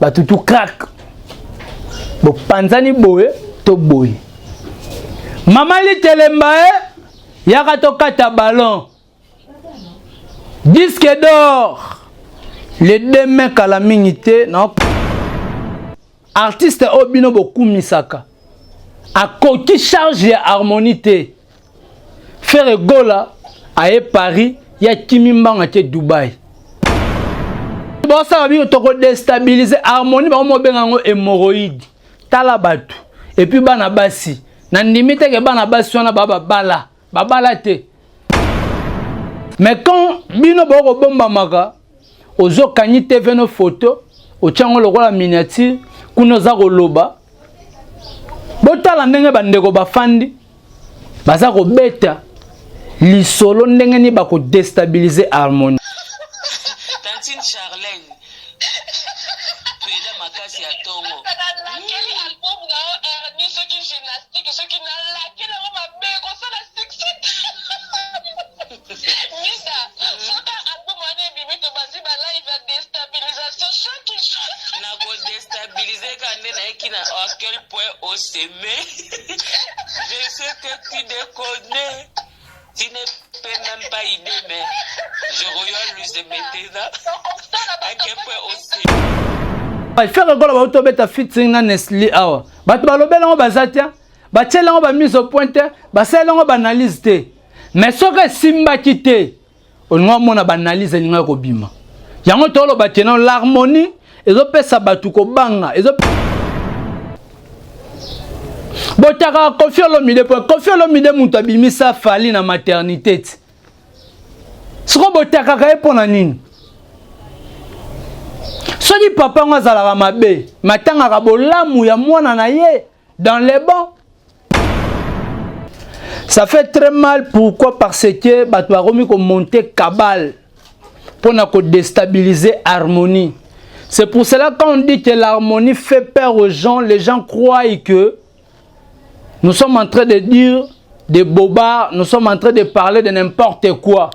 Bato tout crack. Bopanzani boye to boye. Mama Litelemba eh, yaka tokata ballon. Disque d'or. Le 2 mai kala mingi te na artiste oyo bino bokumisaka akoki charge ya harmonie te. Ferre Gola aye Paris ya kimi mbanga te Dubaï. Bosala bino toko destabiliser harmonie bango mobenga yango hémorroïde. Tala bato et puis bana basi na ndimi te ke bana basi wana ba babala babala te. Mais quand bino boko bombamaka ozo kangi TV no photo otiango lokola miniature kuna oza koloba botala ndenge bandeko bafandi baza kobeta lisolo ndenge nini bakodestabilize harmonie. Tantine Charlène peda makasi ya tongo. Nalakeli album na yo Ernie soki gymnastique soki nalakeli yango mabe ekosala succès Mida soki album wana ebimi tobandi ba live ya destabilisation chaque jour. Nako destabiliser ka nde nayeki na à quel point oseme je sais que tu déconnes tu ne peux même pas idée mais je royal lui se maintenant à quel point oseme. Ferre Gola bauti obeta featuring na Nestle awa bato balobela yango baza te batiela yango ba mise au point te basalela yango ba analyse te mais soki esimbaki te olinga omona ba analyse elingaki kobima yango toloba te non l'harmonie ezopesa bato kobanga ezo botakaka Koffi Olomide po Koffi Olomide moto abimisa Fally na maternité ti siko botakaka ye mpo na nini soki papa yango azalaka mabe matangaka bolamu ya mwana na ye dans les bons. Ça fait très mal. Pourquoi? Parce que bato bakomi ko monter cabale pour na ko déstabiliser harmonie. C'est pour cela quand on dit que l'harmonie fait peur aux gens, les gens croient que nous sommes en train de dire des bobards, nous sommes en train de parler de n'importe quoi.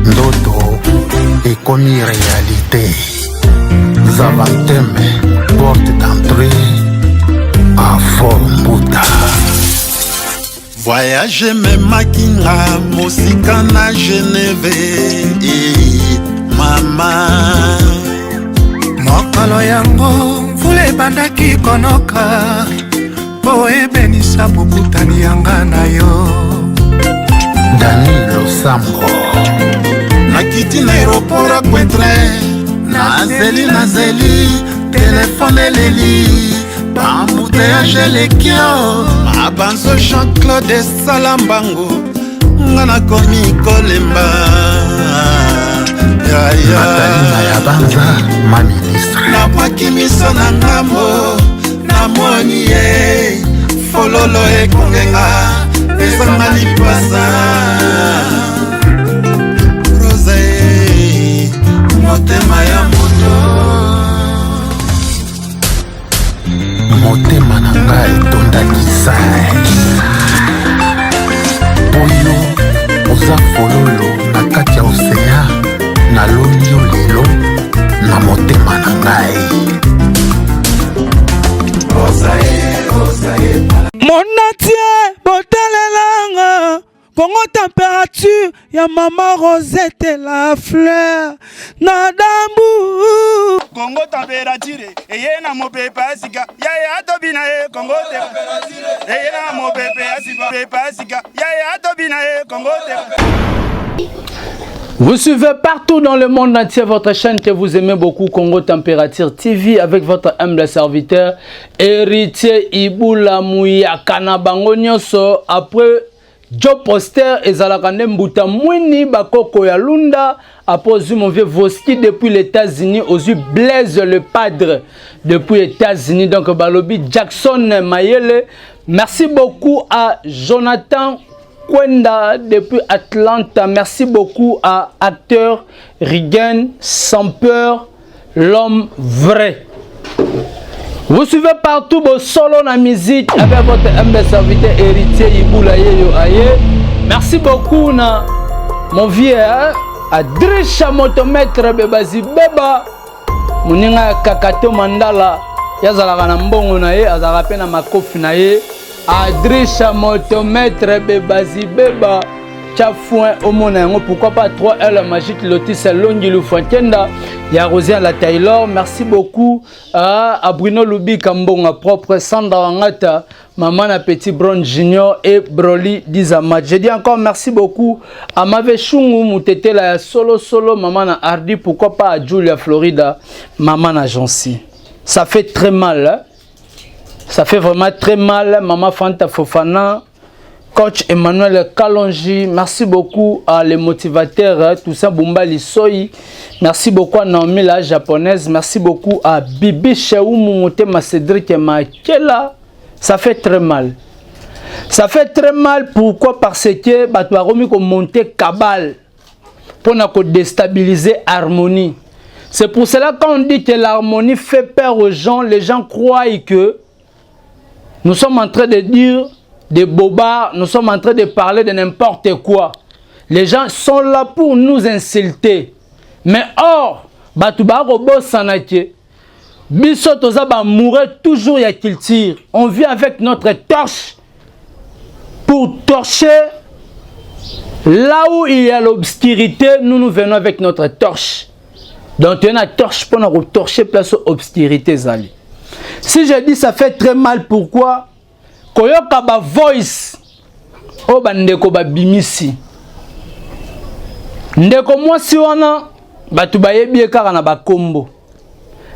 Ndoto ekomi réalité. Zaventem, porte d'entrée à Fort Mbuta. Voyage ememaki nga mosika na Geneve eh, mama. Mokolo yango mvula ebandaki konoka mpo ebenisa bokutani yanga na yo. Dani Losambo. Nakiti na aéroport ya Cointrin, nazeli nazeli telefone eleli bambuteyage eleki mabanzo Jean-Claude esala mbangu nga nakomi kolemba. Natalina ya Banza ma ministre. Nabwaki miso na ngambo namoni ye fololo ekongenga ezanga lipasa rose motema ya moto. Motema na ngai etondaki sai mpo yo oza fololo na kati ya osea, naloni yo lelo na motema na ngai. Monatie botalelanga Congo température ya mama Rosette la fleur na dambu. Congo température eye na mopepe ya sika yaya atobina ye Congo te eye na mopepe ya sika pepe ya sika yaya atobina ye Congo te. Vous suivez partout dans le monde entier votre chaîne que vous aimez beaucoup, Congo Température TV, avec votre humble serviteur, Héritier Ibula Muyaka na bango nyonso. Après Joe Poster ezalaka nde mbuta mwini bakoko ya Lunda. Après ozwi mon vieux Voski depuis les États-Unis, ozwi Blaise le Padre depuis les États-Unis, donc balobi Jackson Mayele. Merci beaucoup à Jonathan Kwenda depuis Atlanta. Merci beaucoup à acteur Rigen sans peur, l'homme vrai. Vous suivez partout vos solos na musique avec votre humble serviteur Héritier Ibula Yeyo Aye. Merci beaucoup na Mon vieux, hein? Adrisha motomètre bebazi beba. Moninga ya Kakato Mandala, yazalaka na mbongo na ye, azalaka pe na makofi na ye. Adrisha motomètre bebazi beba. Tcha foin omona yango pourquoi pas 3L magique Lotis Longi Lufuakenda ya Rosien la Taylor merci beaucoup à, à Bruno Lubika Mbonga propre Sandra Wangata Maman na Petit Brown Junior et Broly Dizama. Je dis encore merci beaucoup à Mave Shungu Mutetela ya Solo Solo, Maman na Hardy, pourquoi pas à Julia Florida, Maman na Jancy. Ça fait très mal. Hein? Ça fait vraiment très mal. Maman Fanta Fofana, coach Emmanuel Kalonji, merci beaucoup à les motivateurs, hein, Toussaint Bumba Lissoi, merci beaucoup à Naomi la japonaise, merci beaucoup à Bibi Cheoumou Motema Cédric Makela. Ça fait très mal. Ça fait très mal pourquoi? Parce que bato bakomi ko monter cabale pour na ko déstabiliser harmonie. C'est pour cela quand on dit que l'harmonie fait peur aux gens, les gens croient que nous sommes en train de dire des bobards, nous sommes en train de parler de n'importe quoi. Les gens sont là pour nous insulter. Mais or, bato bakobosana ke biso toza ba amoureux toujours ya culture. On vit avec notre torche pour torcher là où il y a l'obscurité. Nous, nous venons avec notre torche. Donc, tu as une torche pour nous torcher place obscurité zali. Si je dis ça fait très mal, pourquoi? Koyoka ba voice oyo bandeko babimisi. Ndeko mwasi wana bato bayebi ye kaka na bakombo.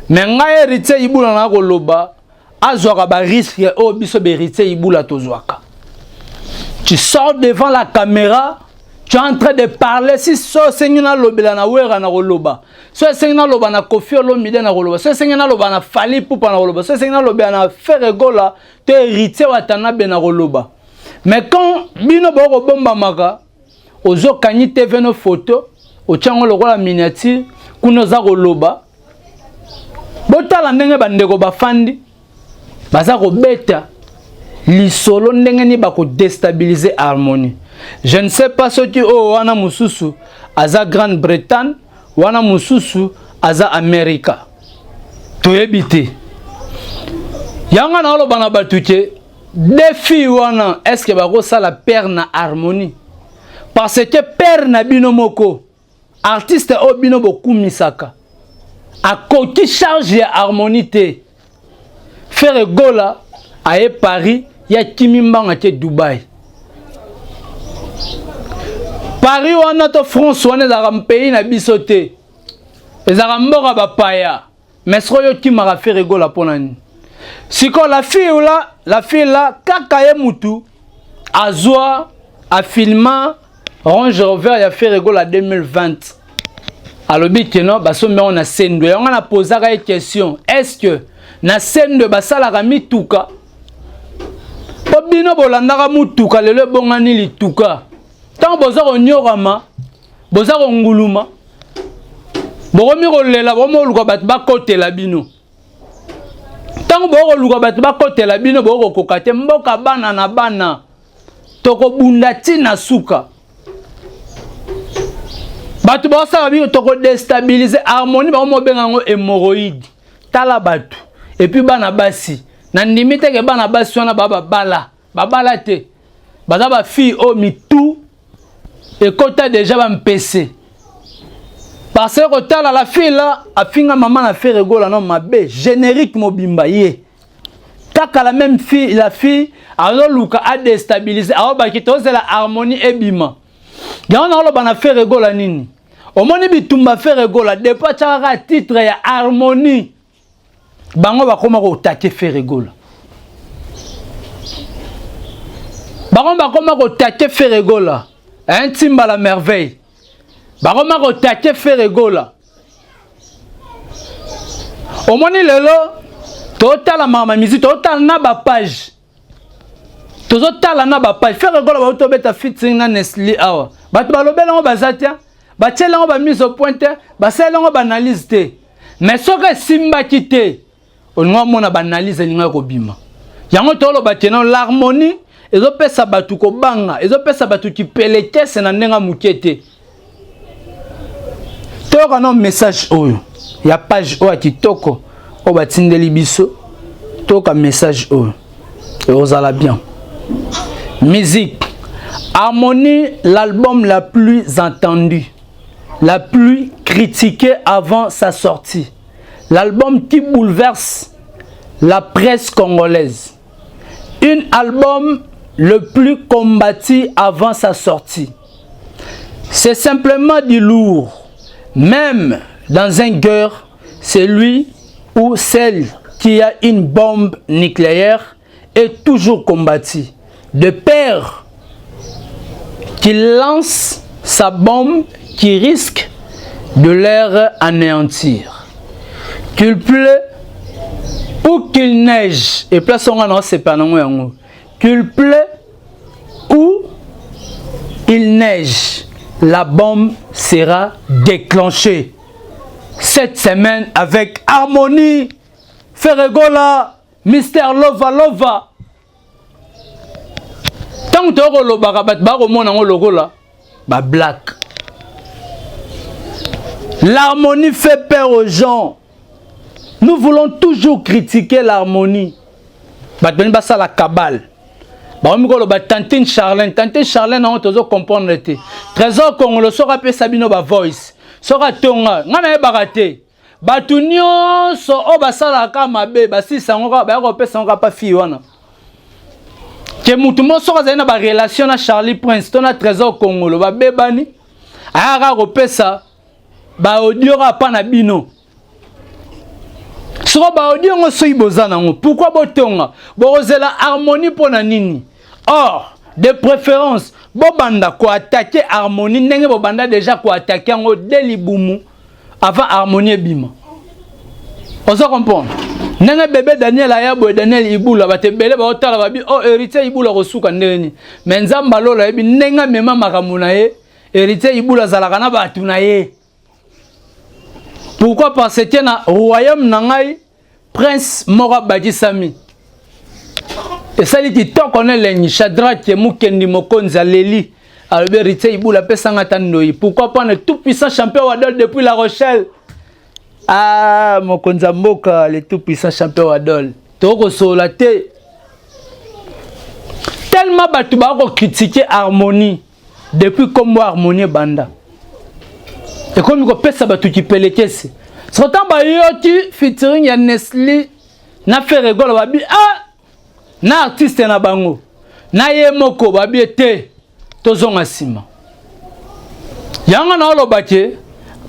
Mais ngai Héritier Ibula na koloba azwaka ba risque oyo biso ba Héritier Ibula tozwaka. Tu sors devant la caméra, tu es en train de parler. Si so esengi nalobela na Wera na koloba, so esengi naloba na Koffi Olomide na koloba, so esengi naloba na Fally Ipupa na koloba, so esengi nalobela na Ferre Gola to Héritier Watanabe na koloba. Mais quand bino bokobombamaka, ozokangi TV no photo, otiango lokola miniature, kuna oza koloba. Botala ndenge bandeko bafandi baza kobeta lisolo ndenge nini bakodestabiliser harmonie. Je ne sais pas soki oyo wana mosusu aza Grande-Bretagne, wana mosusu aza Amerika, toyebi te. Yango na oloba na bato ke défi wana, est-ce que bakosala paire na harmonie? Parce que paire na bino moko artiste oyo bino bokumisaka akoki charge ya harmonie te. Ferre Gola aye Paris, ya kimi mbanga te Dubai. Paris wana to France wana ezalaka pays na biso te, ezalaka mboka bapaya. Mais soki oyo okimaka Ferre Gola mpona nini? Sikoyo la fille la, la fille la kaka ye mutu azwa afilma Range Rover ya Ferre Gola 2020, alobi keno basombi yango na Sendwe. Yango na posaka ye question, est-ce que na Sendwe basalaka mituka? Po bino bolandaka mutuka, lelo ebongani lituka. Ntango boza konyorama, boza konguluma, bokomi kolela, bokomi koluka bato bakotela bino. Ntango bokoluka bato bakotela bino, bokokoka te. Mboka bana na bana, tokobunda ntina suka. Bato bakosala bino, tokodestabilize harmonie. Bango mobenga yango hémorroïde. Tala bato et puis bana basi, nandimi teke bana basi wana baa babala, babala te, baza bafille oyo mitu ekota deja bampese. Parce que kotala la fille là, afinga mama na Ferre Gola no mabe générique mobimba ye kaka la même fille. La fille azoluka adestabilize, aobaki tozela harmonie ebima. Yango naoloba na Ferre Gola nini? Omoni bitumba Ferre Gola depuis atiaka kaka titre ya harmonie, bango bakoma kotake Ferre Gola, bango bakoma kotake Ferre Gola, un Ntimba la merveille, bakoma kotake Ferre Gola. Omoni lelo totala mama musique, totala na bapage, tozotala na bapage Ferre Gola bautobeta featuring na Nesli awa, bato balobela yango baza te, batiela yango bamise au point te, basalela yango baanalyse te. Mais soki esimbaki te, olingi omona baanalyse elingaki kobima. Yango toloba te no, l'harmonie ezopesa bato kobanga, ezopesa bato kipelekese na ndenge moke te. Toyoka no message oyo ya page oyo ya kitoko oyo batindeli biso. Toyoka message oyo, ekozala bien. Musique Harmonie, l'album la plus entendue, la plus critiquée avant sa sortie, l'album qui bouleverse la presse congolaise, un album le plus combattu avant sa sortie. C'est simplement du lourd. Même dans un guerre, c'est lui ou celle qui a une bombe nucléaire est toujours combattu. De peur qu'il lance sa bombe qui risque de leur anéantir. Qu'il pleut ou qu'il neige, et place on a c'est pas non qu'il pleut ou il neige, la bombe sera déclenchée cette semaine avec Harmonie, Ferre Gola, Mister Lova Lova. Ntango tokolobaka bato bakomona yango lokola bablack. L'harmonie fait peur aux gens. Nous voulons toujours critiquer l'harmonie. Bato bani basala kabale, bakomi koloba tantine Charlene, tantine Charlene yango tozo comprendre te. Trésor Congolo soki apesa bino bavoice, soki atonga, ngai nayebaka te. Bato nyonso oyo basalaka mabe basilisa yango kaka, baya kopesa yango kaka pa fille wana ke mutu moko soki azali na barelation na Charlie Prince to na Trésor Congolo, babebani, ayaka kaka kopesa baaudio kaka mpa na bino. Soko baaudio yango soki boza nango, pourquoi botonga bokozela Harmonie mpo na nini? Or de préférence bobanda koattaquer Harmonie ndenge bobanda déjà koattaquer yango de libumu avant Harmonie ebima. Ozo comprendre ndenge bebe Daniel aya boye, Daniel Ibula, bato ebele baotala babi o oh, Héritier Ibula kosuka ndenge nini? Mais Nzambe alola ayebi ndenge amema makambo na ye. Héritier Ibula azalaka na bato na ye. Pourquoi? Parce que na royaume na ngai, prince moko abakisami, esali kitoko na elengi. Shadrake Mukendi mokonzi aleli, alobi: "Héritier Ibula apesanga ata ndoi." Pourquoi pas le tout puissant champion Wadol depuis La Rochelle? Ah, mokonzi ya mboka, le tout puissant champion Wadol, tokosola te. Tellement bato bakocritiquer Harmonie depuis kombo Harmonie ebanda, ekomi kopesa bato kipelekese. Soki ntango bayoki featuring ya Nesli na Ferre Gola, babi ah, na artiste na bango na ye moko, babi ete tozonga nsima. Yango na oloba ke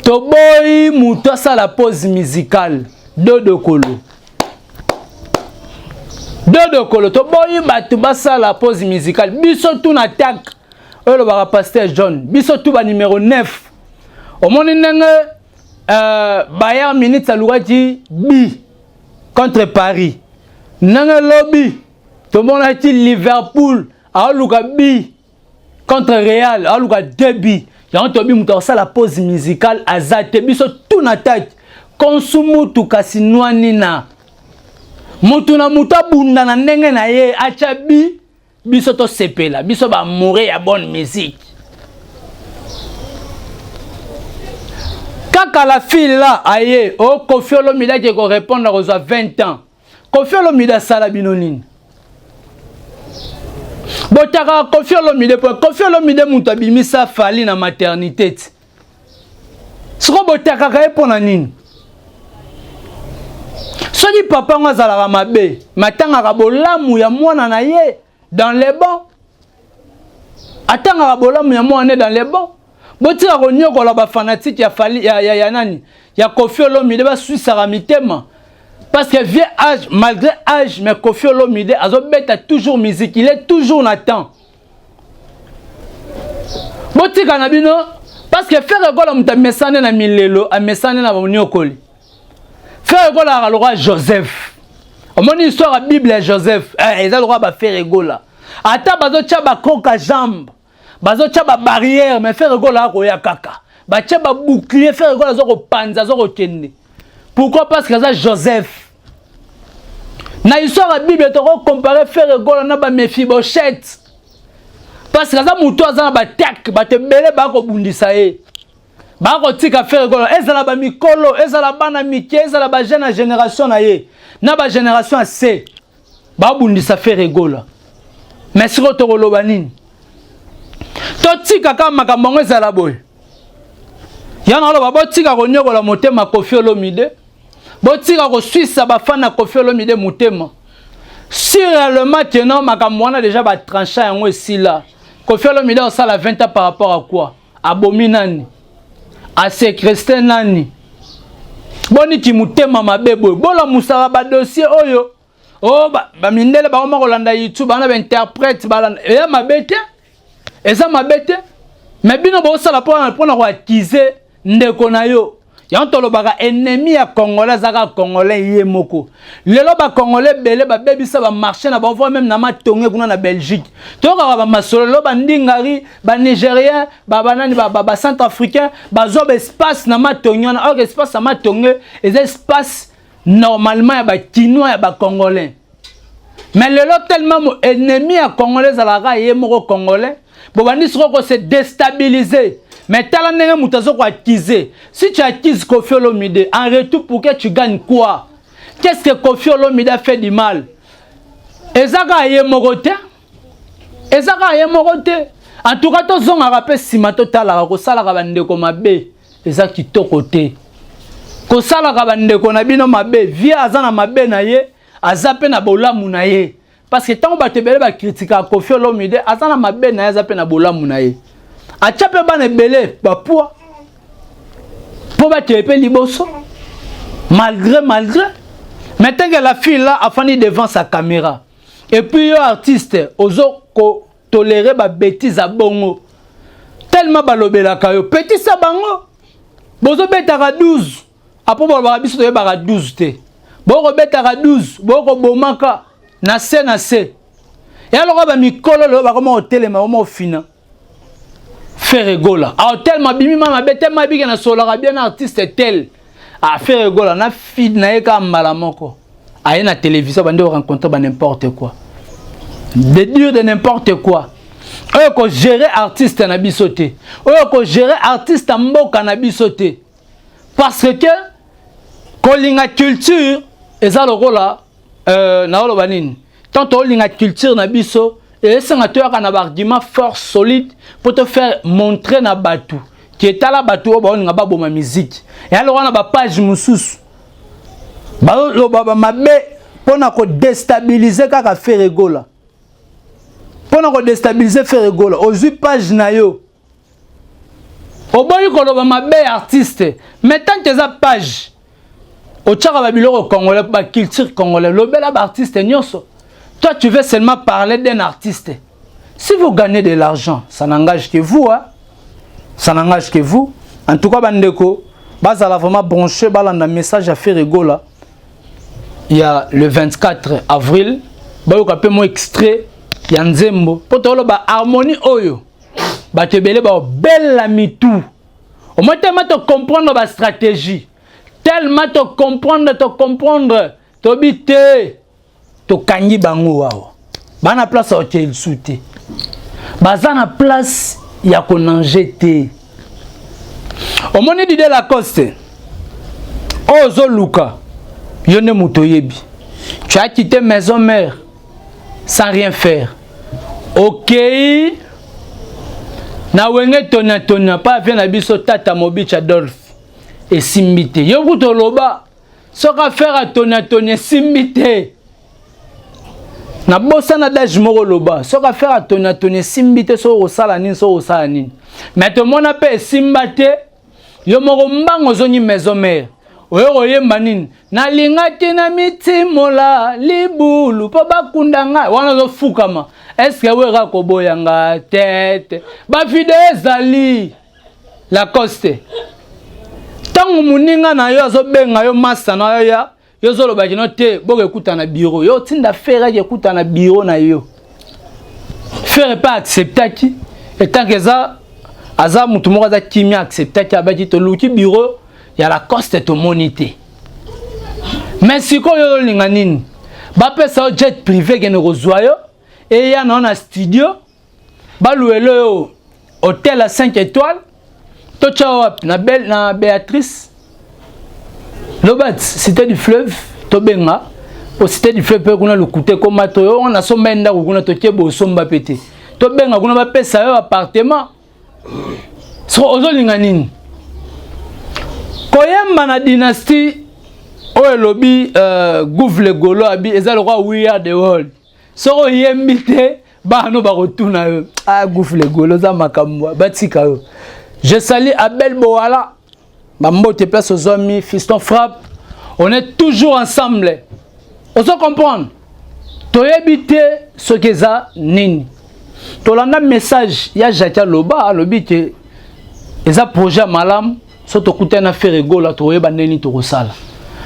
toboyi moto asala pause musicale. Dodokolo, dodokolo, toboyi bato basala pause musicale. Biso tu na attaque oyo elobaka pasteur John, biso tu ba numéro 9. Omoni ndenge Bayern Munich alukaki but contre Paris, ndenge lobi tomonaki Liverpool aoluka but contre Real, aoluka deux buts. Yango toyebi moto akosala pause musicale aza te. Biso tu na attaque konsu mutu, kasi nwani na mutu na mutu abunda na ndenge na ye, atya bi biso tosepela, biso baamoureux ya bonne musique. Kaka la fille là aye o Koffi Olomide ake korépondre, kozwa 20 ans. Koffi Olomide asala bino nini? Botaka Koffi Olomide po Koffi Olomide moto abimisa Fally na maternité ti soko botakaka ye mpo na nini? Soki papa yango azalaka mabe, matangaka bolamu ya mwana na ye dans les bons, atangaka bolamu ya mwana dans les bons. Botika konyokola bafanatiques ya Fally, ya nani, ya Koffi Olomide. Baswisaka mitema parce que vieux âge, malgré âge, mais Koffi Olomide azobeta toujours musique, il est toujours na temps. Botika na bino parce que Ferre Gola moto amesane na milelo, amesane na bonyokoli. Ferre Gola aka lokola Joseph. Omoni histoire ya Bible ya Joseph, eza lokola baFerre Gola. Ata bazotya bakoka jambe, bazotya babarrière, mais Ferre Gola akoya kaka. Batya babouclier, Ferre Gola aza kopanza, aza kokende. Pourquoi? Parce que aza Joseph na histoire ya Bible. Tokocomparer Ferre Gola na baMephibosheth parce que aza motu aza na batake, bato ebele bakobundisa ye. Bakotika Ferre Gola, ezala ba mikolo, ezala bana mike, ezala ba jeune ya génération na ye na ba génération ya C, babundisa Ferre Gola. Mais sikoyo tokoloba nini? Totika kaka makambo yango ezala boye. Ya naloba, botika konyokola motema Koffi Olomide, botika koswisa bafana Koffi Olomide motema. Si réellement tenant makambo wana déjà batrancha yango esila, Koffi Olomide osala 20 ans par rapport à quoi? Abomi nani? Aséquestrer nani? Boniki motema mabe boye, bolamusaka badossier oyo. O bamindele bakoma kolanda YouTube, bana bainterprète balanda. Eya mabe te, eza mabe te, mais bino bosala mpona koaccuser ndeko na yo. Yango tolobaka, ennemi ya Congolais azaka Congolais ye moko. Lelo Bacongolais ebele babebisa bamarché na bango, même na Matonge kuna na Belgique. Toyokaka bamasolo lelo, bandingari, Banigérien, banani, Bacentrafricain bazwa baespace na Matonge wana. Or espace ya Matonge eza espace normalement ya Bakinois, ya Bacongolais. Mais lelo, tellement ennemi ya Congolais ezalaka ye moko Congolais, bobandi sikoyo kose déstabiliser. Mais tala ndenge moto aza koaccuser. Si tu accuses Koffi Olomide, en retour, pour que tu gagnes quoi? Qu'est-ce que Koffi Olomide a fait du mal? Eza kaka ye moko te, eza kaka ye moko te. En tout cas, tozongaka mpe nsima, totalaka. Kosalaka bandeko mabe eza kitoko te, kosalaka bandeko na bino mabe. Vie aza na mabe na ye, aza mpe na bolamu na ye, parce que ntango bato ebele bakritikaka Koffi Olomide, aza na mabe na ye, aza mpe na bolamu na ye. Atya mpe bana ebele bapoids mpo bakeye mpe liboso, malgré malgré. Mais tant que la fille là afandi devant sa caméra, et puis yo artiste ozo kotolérer babêtise ya bongo, tellement balobelaka yo, petisa bango. Bozobetaka 12, apo balobaka biso toyebaka 12 te. Bokobetaka 12, bokobomaka na se na se. Ya lokola bamikolo lelo bakoma kotelema, bakoma kofina Ferre Gola. Awa tellement abimi ma mabe, tellement abiki nasololaka bien na artiste tel. Ferre Gola na fide na ye kaka mbala moko aye na télévision, bande rencontre ba n'importe quoi, de dire de n'importe quoi. Oyo kogérer artiste na biso te, oyo kogérer artiste ya mboka na biso te, parce que kolinga culture eza lokola naoloba nini, tant tolinga culture na biso, esenga toyaka na baargument fort, solide, mpo tofaire montrer na bato ke etala bato oyo baolinga baboma miziki. Eya lokola na bapage mosusu baloba bamabe mpona kodéstabiliser kaka Ferre Gola, mpona kodéstabiliser Ferre Gola. Ozwi page na yo, oboyi koloba mabe ya artiste, mais tant que eza page otiaka babiloko congolais, baculture congolais, lobela baartiste nyonso. Toi, tu veux seulement parler d'un artiste. Si vous gagnez de l'argent, ça n'engage que vous, hein? Ça n'engage que vous. En tout cas, bandeko bazala vraiment branché, balanda message ya Ferre Gola il y a le 24 avril. Bayoka mpe mo extrait ya nzembo mpo toloba harmonie oyo bato ebele baobela mitu. Omoi tellement tocomprendre bastratégie, tellement tocomprendre, tocomprendre, tobi te, tokangi bango awa. Baa na place ya kokende lisusu te, baza na place ya konager te. Omoni Didier Lacoste oyo ozoluka, yo nde moto oyebi. Tu as quitté Maison Mère sans rien faire, okei na Wenge tonia-tonia mpa avie na biso tata Mobich Adolphe, esimbi te. Yo kuta oloba soki affaire atoniatonia esimbi te. Nabosana dage moko oloba soki affaire atoniatonia esimbi te, soki okosala nini, soki okosala nini. Mais tomona mpe esimba te. Yo moko mbango ozongi Maison Mère, oyo koyemba nini? Nalingaki na mitimola libulu mpo bakunda ngai wana, ozofukama. Eske wera koboyanga te te? Bavideo ezali. Lacoste, ntango moninga na yo azobenga yo, masa na yo ya yo, ozoloba kino te, bokekuta na bureau. Yo otinda Ferre aki ekuta na bureau na yo. Ferre mpe acceptaki, etanke eza aza motu moko aza kimia, acceptaki, abaki toluki bureau ya Lacoste, tomoni te. Mais sikoyo olinga nini? Bapesa yo jet privé, kende kozwa yo, eya na yo na studio, baluwele yo hôtel ya 5 étoiles. Totya wapi? Na, Bel, na Béatrice Lobat, cité du fleuve, tobenga po cité du fleuve mpe kuna lokuta ekoma to yo nasomba ye ndako kuna totie bosomba mpe te tobenga kuna bapesa yo appartement soko ozolinga nini koyemba na dynastie oyo elobi uh, gouve le golo abi eza lokola we are the world soki oyembi te bana bakotuna yo ah gouve le golo oza makambo batika yo. Je salue Abel Boala, bambote place ozwami. Fiston Frappe, on est toujours ensemble, ozo comprendre. Toyebi te soki eza nini. Tolanda message ya Jacques, aloba, alobi ke eza projet ya malamu. So tokutani na Ferre Gola, tokoyeba ndenge nini tokosala.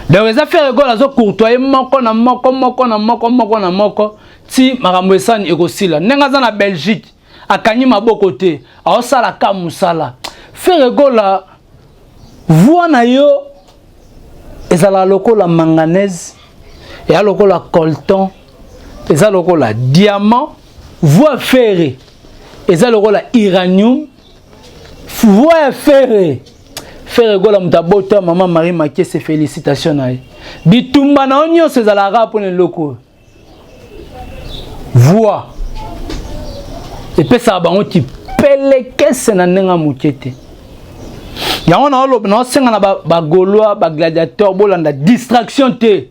Donc eza Ferre Gola azocourtoye moko na moko, moko na moko, moko na moko, ti makambo esani ekosila. Ndenge aza na Belgique, akangi maboko te, aosala ka mosala. Ferre Gola, voix na yo ezalaka lokola manganèse, eya lokola colton, eza lokola diamant. Voix Ferre eza lokola uranium. Voix ya Ferre, Ferre Gola, moto abota mama Marie Makese, félicitation na ye. Bitumba na yo nyonso ezalaka mpona eloko oyo. Voix epesaka bango kipelekese na ndenge ya moke te. Yango naoloba, naosenga na bagaulois, bagladiateur, bolanda distraction te.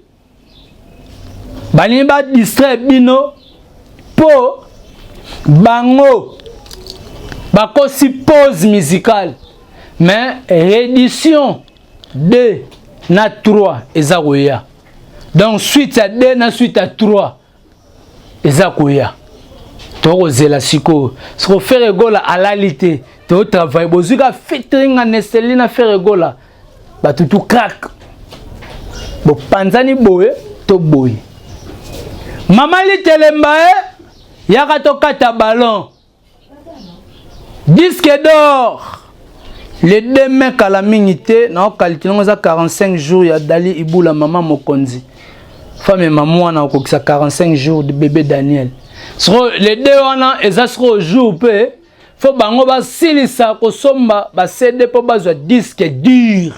Balingi badistraire bino mpo bango bakosi pause musicale, mais réédition 2 na 3 eza koya. Donc suite ya 2 na suite ya 3 eza koya, tokozela sikoyo. Siko Ferre Gola alali te, totravaille. Bozwi ka featuring na Neseli na Ferre Gola, bato tu crack, bopanzani boye to boye. Mama Litelemba e yaka tokata ballon disque d'or le 2 mai, kala mingi te. Naokalite nango eza 45 jours ya Dali Ibula, mama mokonzi, femme mama wana okokisa 45 jours de bébé Daniel. Siko le 2 wana eza siko jour mpe fo bango basilisa kosomba baCD mpo bazwa disque dur.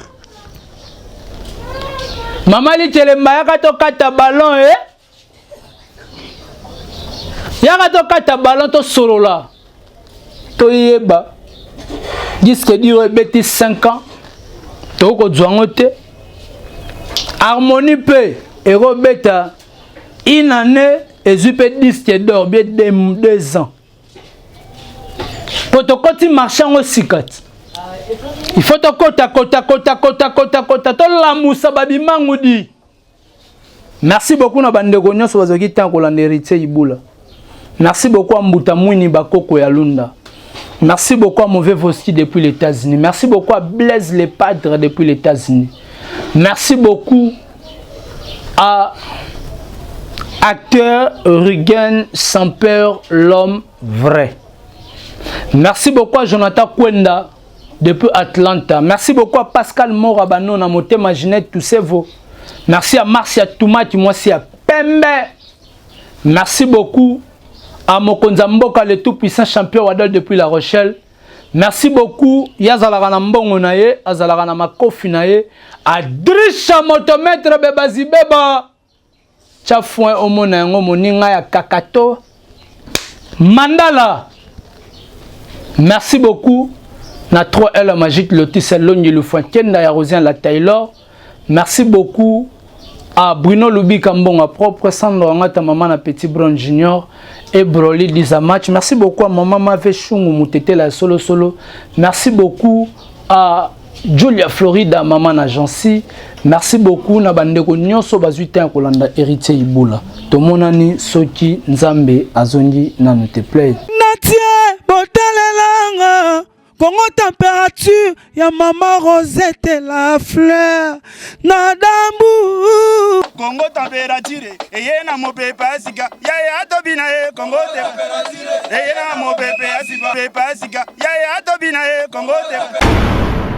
Mama Litelemba, yaka tokata ballon e, yaka tokata ballon, tosolola, toyeba disque dur ebeti 5 ans, tokokozwa yango te. Harmonie mpe ekobeta une année, ezwi mpe disque d'or bien 2 ans, po tokoti marché yango sika ti il faut tokota kota kota kota kota kota, tolamusa babimangu di. Merci beaucoup na bandeko nyonso bazwaki ntango kolanda Héritier Ibula. Merci beaucoup à Mbuta Mwini Bakoko ya Lunda. Merci beaucoup à Mauvais Voski depuis les États-Unis. Merci beaucoup à Blaise Le Padre depuis les États-Unis. Merci beaucoup à acteur Rugen Samper, l'homme vrai. Merci beaucoup à Jonathan Kwenda depuis Atlanta. Merci beaucoup à Pascal Morabano na motema Ginette Toussevo. Merci à Marcia Toumati, moi c'est à Pembe. Merci beaucoup à Mokonza Mboka, le tout puissant champion Wadol depuis La Rochelle. Merci beaucoup. Yazalaka na mbongo na ye, azalaka na makofi na ye. Adrisha motomètre bebazi beba. Tcha foin omona yango moninga ya kakato. Mandala. Merci beaucoup. Na 3L magique Lotis Longi Lufuin Kenda ya Rosien la Taylor. Merci beaucoup à Bruno Lubika Mbonga propre, Sandro Angata, maman na Petit Brown Junior et Broly Lizamatch. Merci beaucoup à maman Mave Chungu Mutete la solo solo. Merci beaucoup à Julia Florida, maman na Jancy. Merci beaucoup na bandeko nyonso bazwi temps kolanda Héritier Ibula. Tomonani soki Nzambe azongi nanu te play. Natie botalelanga Kongo Température ya mama Rosette la fleur na dambu. Kongo Température eye na mopepe ya sika, yaya tobina ye. Kongo eye na mopepe ya sika, pepe ya sika, yaya tobina ye. Kongo.